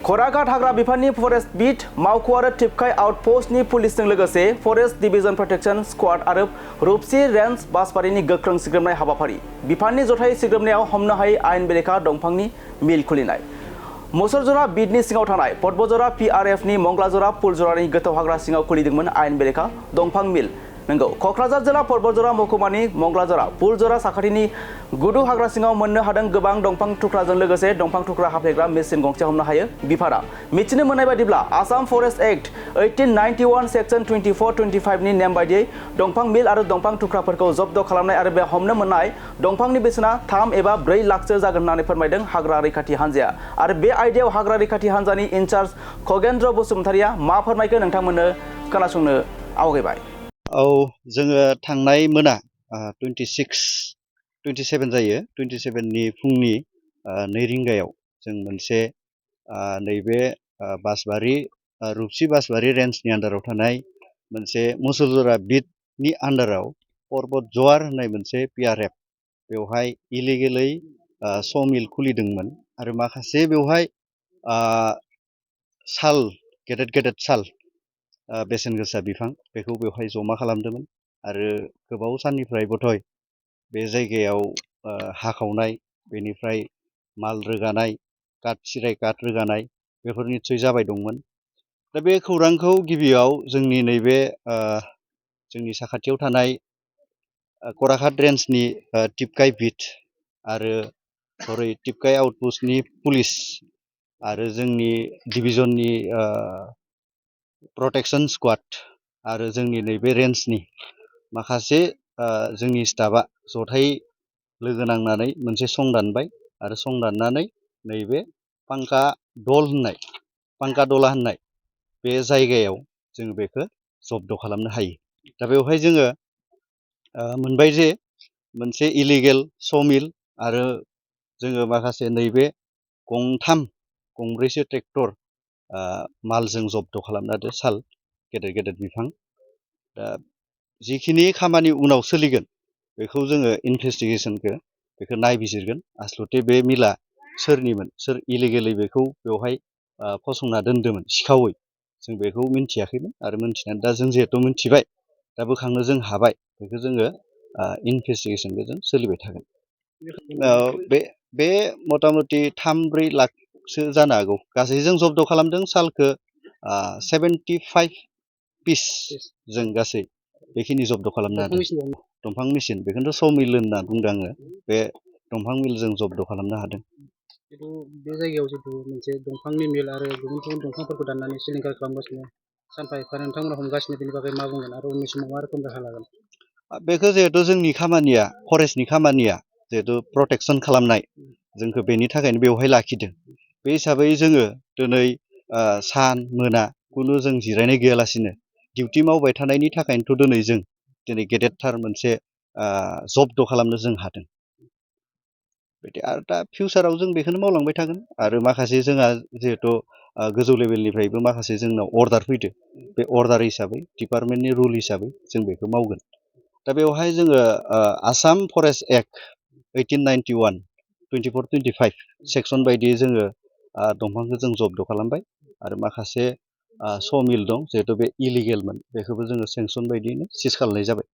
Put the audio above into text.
खराघाट हाग्रा बिफाननि forest beat मावख' आरो टिपकाय आउटपोस्टनि पुलिसजों लोगोसे फरेस्ट डिविजन प्रोटेक्शन स्क्वाड आरो रुपसी रेन्ज बासबारिनि गोख्रों सिग्रोमनाय हाबाफारि बिफाननि जथाय सिग्रोमनायाव हमनो हायै आयेन बेरेखा दंफांनि मिल खुलिनाय मुसलजरा बीटनि सिङाव थानाय पद्मजरा PRFनि मंगलाजरा पुलजरानि गोथौ हाग्रा सिङाव खुलिदोंमोन आयेन बेरेखा दंफां मिल नंगौ कक्राझार जिल्ला पद्मजरा महकुमानि मंगलाजरा पुलजरा साखाथिनि गुदु हाग्रा सिङाव मोननो हादों गोबां दंफां थुख्राजों लोगोसे दंफां थुख्रा हाफ्लेग्रा मेसिन गंसे हमनो हायो बिफाना मिथिनो मोननाय बायदिब्ला आसाम फरेस्ट एक्ट 1891 सेक्सन 24-25 नि नेम बायदियै दंफां मिल आरो दंफां थुख्राफोरखौ जब्द खालामनाय आरो बे हमनो मोननाय दंफांनि बेसेना 3 एबा 4 लाखसो जागोन होननानै फोरमायदों हाग्रा रैखाथि हान्जाया आरो बे आयदायाव हाग्रा रैखाथि हान्जानि इनचार्ज खगेन्द्र बसुमतारिया मा फोरमायखो नोंथांमोननो खोनासंनो आवगायबाय। औ जोङो थांनाय मोना 27 जायो 27 नि फुंनि 2 रिंगायाव जों मोनसे नैबे बासबारि रुपसी बासबारि रेन्जनि आन्दाराव थानाय मोनसे मुसलजरा बीटनि आन्दाराव पर्बत जवार होननाय मोनसे PRF बेवहाय इलिगेलै स'मिल खुलिदोंमोन आरो माखासे बेवहाय साल गेदेर साल बेसेन गोसा बिफां बेखौ बेवहाय जमा खालामदोंमोन आरो गोबाव साननिफ्राय बधय बे जायगायाव हाखावनाय बेनिफ्राय माल रोगानाय काट सिराय काट रोगानाय बेफोर निस्सय जाबाय दंमोन। दा बे खौरांखौ गिबियाव जोंनि नैबे जोंनि साखाथियाव थानाय खराघाट रेन्जनि टिपकाय बीट आरो हरै टिपकाय आउटपोस्टनि पुलिस आरो जोंनि डिभिजननि प्रोटेक्शन स्क्वाड आरो जोंनि नैबे रेन्जनि माखासे जोंनि स्टाफआ जथाय लोगो नांनानै मोनसे सं दानबाय आरो सं दाननानै नैबे पांका दला होननाय बे जायगायाव जों बेखौ जब्द खालामनो हायो। दा बेवहाय जोङो मोनबाय जे मोनसे इलिगेल स'मिल आरो जोङो माखासे नैबे गंब्रैसो ट्रेक्टर मालजों जब्द खालामना दोन साल गेदेर बिफां दा जिखिनि खामानि उनाव सोलिगोन बेखौ जोङो इनभेस्टिगेशनखौ बेखौ नायबिजिरगोन आसलथे बे मिला सोरनिमोन सोर इलिगेलै बेखौ बेवहाय फसंना दोन्दोंमोन सिखावै जों बेखौ मिन्थियाखैमोन आरो मिन्थिनानै दा जों जिहेथु मिन्थिबाय दा बोखांनो जों हाबाय बेखौ जोङो इनभेस्टिगेशनखौ जों सोलिबाय थागोन। बे मथा मथि 3-4 लाखसो जानो हागौ गासै जों जब्द खालामदों सालखौ 75 पिस जों गासै बेखिनि जब्द खालामनो हादों दंफां मेसिन बेखौथ' स'मिल होनना बुंदों आङो बे दंफां मिल जों जब्द खालामनो हादों। बे जायगायाव जिथु मोनसे दंफांनि मिल आरो गुबुन दाननानै सिलिंखार खालामगासिनो सानफा एफा नोंथांमोना हमगासिनो बेनि बागै मा बुंगोन आरो उननि समाव मा रोखोम राहा लागोन? बेखौ जिहेथु जोंनि खामानिया फरेस्टनि खामानिया जिहेथु प्रटेक्शन खालामनाय जोंखौ बेनि थाखायनो बेवहाय लाखिदों बे हिसाबै जोङो दिनै सान मोना खुनु जों जिरायनाय गैयालासिनो डिउटि मावबाय थानायनि थाखायनोथ' दिनै गेदेरथार मोनसे जब्द खालामनो जों हादों। आरो दा फिउचाराव जों बेखौनो मावलांबाय थागोन आरो माखासे जोंहा जिहेथु गोजौ लेभेलनिफ्रायबो माखासे जोंनाव अर्डार फैदो बे अर्डार हिसाबै डिपार्टमेन्टनि रुल हिसाबै जों बेखौ मावगोन। दा बेवहाय जोङो आसाम फरेस्ट एक्ट 1891 24-25 सेक्सन बायदियै जोङो दंफांखौ जों जब्द खालामबाय आरो माखासे स'मिल दं जिहेतु बे इलिगेलमोन बेखौबो जोङो सेंसन बायदियैनो सिज खालामनाय जाबाय।